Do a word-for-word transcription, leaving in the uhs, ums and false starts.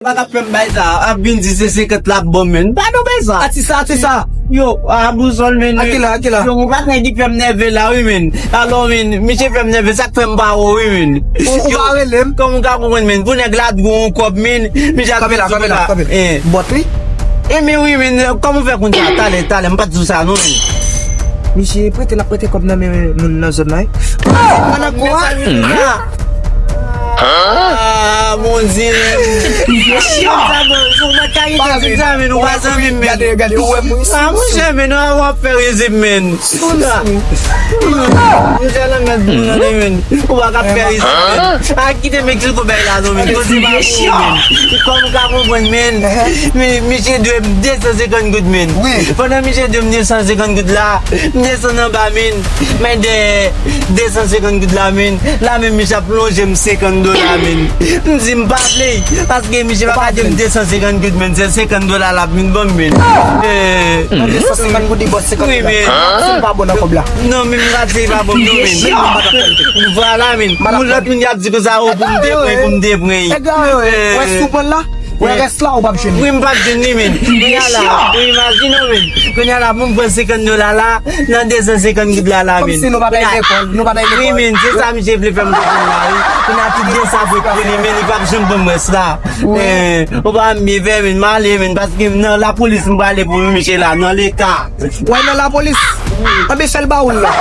Pa t ap fè m bay sa, ap vin di se senkant l ap ban m, men. Pa nan bay sa. Ati sa, ati sa. Yo, a bousòl, men. Akila, akila. Yo, mwen pa t nèg ki fè m nève la, wi, men. Alò, men, misye fè m nève, sa k fè m pa wè w, wi, men. Ou, ou pa rele m? Kòman w ka konprann, men? Pou nèg la dwe yon kòb, men. Misye ap kanpe la, kanpe la, kanpe. Eh. Bòt li? E men wi, men, kòman w fè konn sa? Talè, talè, m pa t di w sa, non, men. Misye prete, l ap prete kòb nan men moun nan zòn nan, wi. Ah, mwen nan kwa? Ah, mon Dieu. Sa bon, sou mwen ka rete di sa, men nou pa zanmi m, men. Gade, gade, ou wè mwen. Ah, monchè, men nou w ap fè rizib, men. Monchè, la mèd pou nou, men. Ou pa ka fè rizib, men. A kite Meksiko bay la, non, men. Kote pa pou ou, men. Kòm ou ka konprann, men. Men, misye dwe m de san senkant goud, men. Pandan misye dwe m de san senkant goud la, m desann anba, men. Men de de san senkant goud la, men. La menm misye ap lonje m senkant dola, men. M di m pa vle, paske misye pa ka di m de san senkant goud, men. Se senkant dola l ap vin ban m, men. Eh. Nan de san senkant goud, li ba w senkant dola. Wi, men. Se pa bon nan kòb la. Non, men m rate pa bon, non, men. Vwala, men. Moun lòt moun y ap di konsa, o, pou m te pran, pou m te pran. Wè si w pran l la? Wè rès la, ou p ap jwenn li. Wi, m p ap jwenn li, men. Kounye a la, ou imajine w, men. Kounye a la, pou m pran senkant dola la, nan de san senkant goud la, la, men. Kòmsi nou pa bay lekòl, nou pa bay lekòl. Wi, men, se sa misye vle fè m konprann la, wi. Kounye a, tout de sa fèt pou li, men li p ap janm ban m rès la. Eh, ou pa m byen fè, men, m ale, men, paske nan lapolis, m prale pou misye la, nan leta. Wè nan lapolis. Anben sèl ba ou l la.